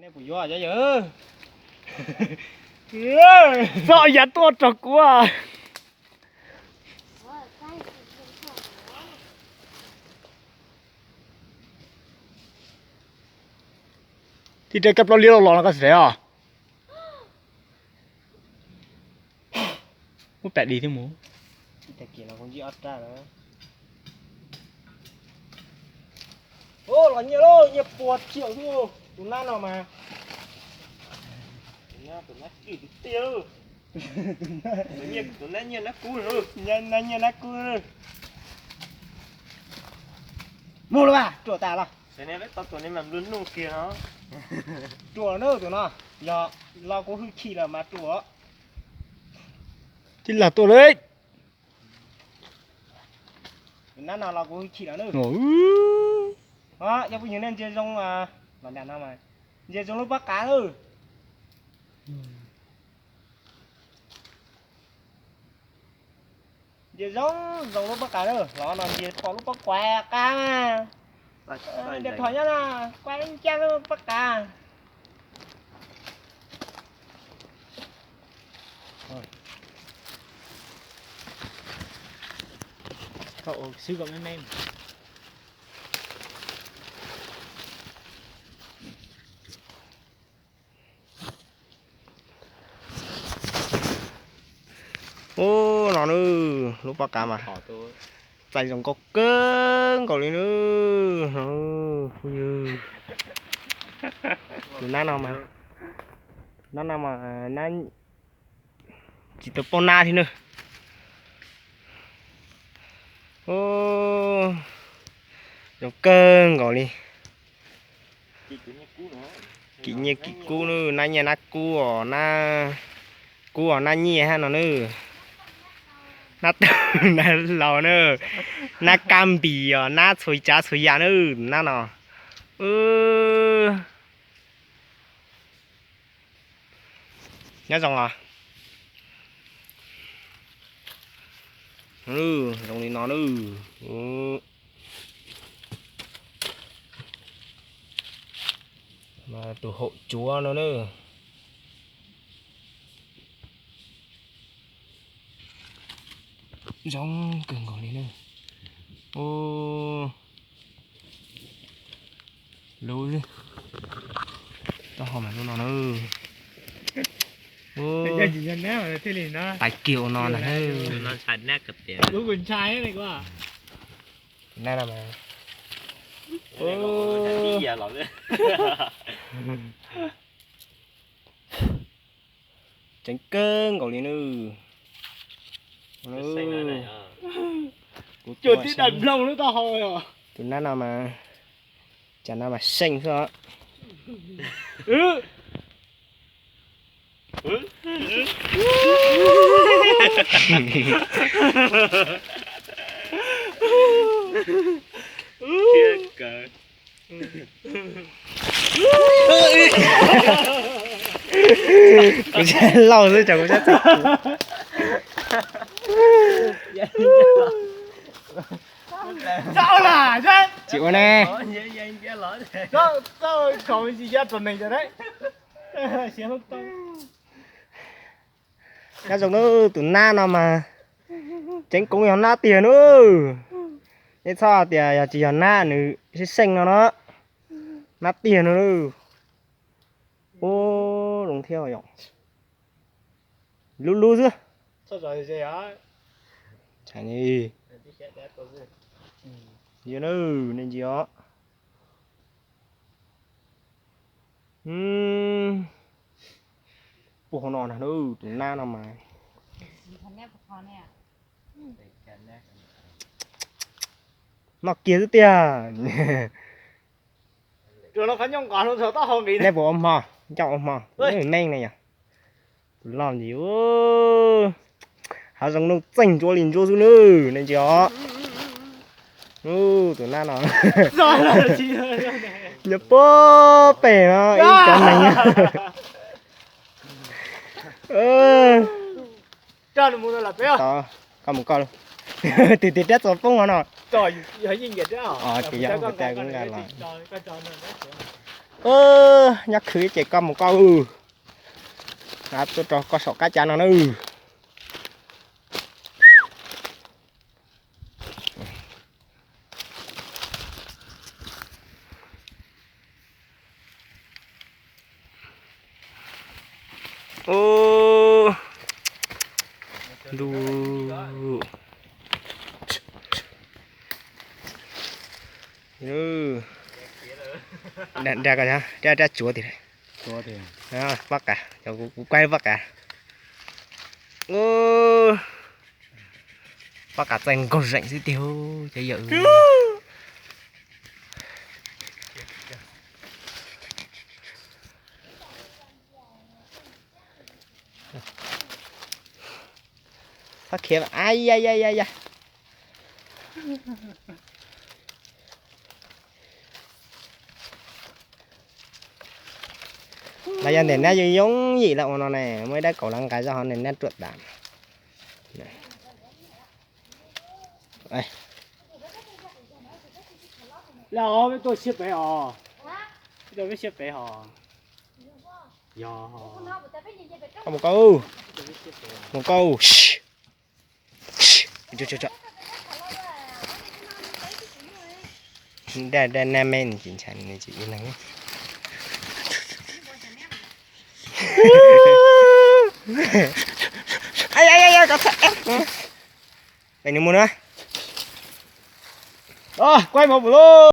Nej puas yuav yawg? Txoj yav tuaj rau kuv. Tib rab kab plaub liab los los no koj xav os. Ub, pam di thiab mus. Los nyiaj lauj, nyiaj pua tsiaum xwb tus nab no mas. Tus nab, tus nab kiag tiag tiag. Tus nab nyiaj nab kub, nab nyiaj nab kub. Mus los mas, ruam tas los. Ruam na tus no, yog los kuv hwj chim lawm mas ruam. Tib lag tuaj li. Nab no los kuv hwj chim lawm na. Yog phooj ywg nej ntsia zoo, los nram no mas ntsia zoo lub pob qa na. Ntsia zoo zoo lub pob qa na, los no ntsia pom lub pob kuav qab mas. Ntiaj teb nyob no kuav ncaj lub pob qa. Xwb kom me me. Ub, no na, lub pob qa mas txais zoo nkauj kawg nkaus li na. Tus nab no mas, nab no mas nab tsis tau poj nab thiab na. Ub, zoo kawg nkaus li. Kim nyiaj kim kub na, nab nyiaj nab kub os, nab kub os nab nyiaj hab no na. Nab tawg nab laus na, nab kab npis os, nab txhua tsav txhua yam na, nab no. Nyob zoo os. Zoo li no na. Tus haum cuav no na. Zoo kawg nkaus li na. Lub, taub hau mas lub no na. Tais kiag ua no na. Ceev kawg nkaus li na. Cuag tib daim nplooj lub taub hau. Tus nab no mas, cas nab mas seej xwb os. Kuv sab laus xwb, tsam kuv sab txawv. Tsis ua ne. Nyob zoo na, tus nab no mas ceev koob yog nab tiag na. Nej txhob tias yog tsis yog nab nws seej seej no no. Nab tiag no. Ub, zoo thiab yom. Lub lub xwb. Ntsia na, nej ntsia os. Puag hauv no na, tus nab no mas. Noj kiag xwb tiag. Nej puas ua hmo? Coj ua hmo. Meej ne yom. Tus loj ntsis, hav zoov nuj txeeg ntsuab li ntsuab xwb nawb, nej ntsia os. Tus nab no nyob puag pem no ib cov neeg. Koj mus koj, tus tis rab txuas poob no. Ces yog kuv kuv kuv kuv los. Nyob khwv ces koj mus koj. Tuaj rau koj saum qab cav no na. Ntuj. Nrab, nrab tsuav tiag. Pob qa, kuv kuaj pob qa. Pob qa txaij nkaug zeem xwb tiag cov yawm. Txhob khiav, a ya ya ya ya. Los yog ntawm nab yooj yooj yim los ua no ne, muaj ib dab kaum los nqa zoj hov nws nab ruam tas. Peb tuaj siab pem os. Peb tuaj peb siab pem hos. Yog. Koj mus koj, mus koj. Daj, daj nab me nws tsis ntshai, nws tsis ib leeg. Pem nws mus na. Kuaj mov mus lauj.